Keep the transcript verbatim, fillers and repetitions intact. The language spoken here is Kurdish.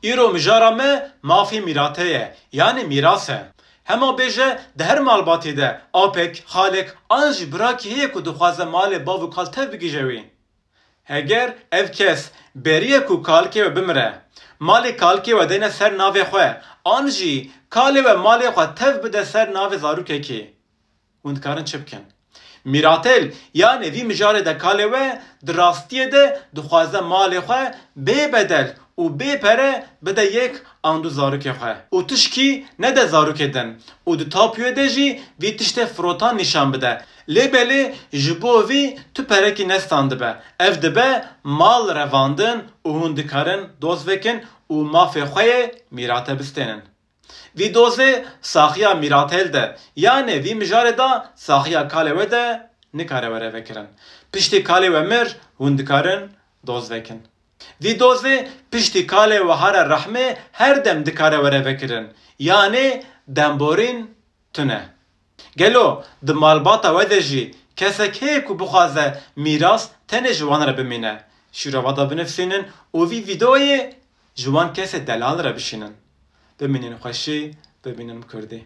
Îro mijara me mafê mîrate ye, yanî mîras e. Hema bêje di her malbatê de apek, xalek an jî birakî heye ku dixwaze malê bav û kal tev bigihîje wî. Heger ev kes beriye ku kalkê we bimire, malê kalkê we deyne ser navê xwe, an jî kalê we malê xwe tev bide ser navê zarokekê, hûn dikarin çi bikin? Mîratel, yanê vî mijarê de kalê we di rastiyê de dixwaze malê xwe bê bedel û bê pere bide yek an du zarokê xwe û tişkî nede zarokê din û di tapuye de jî vî tiştê firotan nîşan bide. Lê belê ji bo vî tu perekî nestandibe. Ev dibe mal revandin û hûn dikarin doz vekin û mafê xwe yê mîrate bistênin. Vî dozê saxiya mîratel de, yanê vî mijarê de saxiya kalê we de nikare were vekirin. Piştî kalê we mir, hûn dikarin doz vekin. Vî dozê piştî kalê we hare rehmê her dem dikare were vekirin. Yanê demborîn tune. Gelo di malbata we de jî kesek heye ku bixwaze mîras tenê ji wan re bimîne? Şîrova de binivîsînin û vî vîdeoyê ji wan kesê delal re bişînin. Bimînin xweşî, bimînin bi kurdî.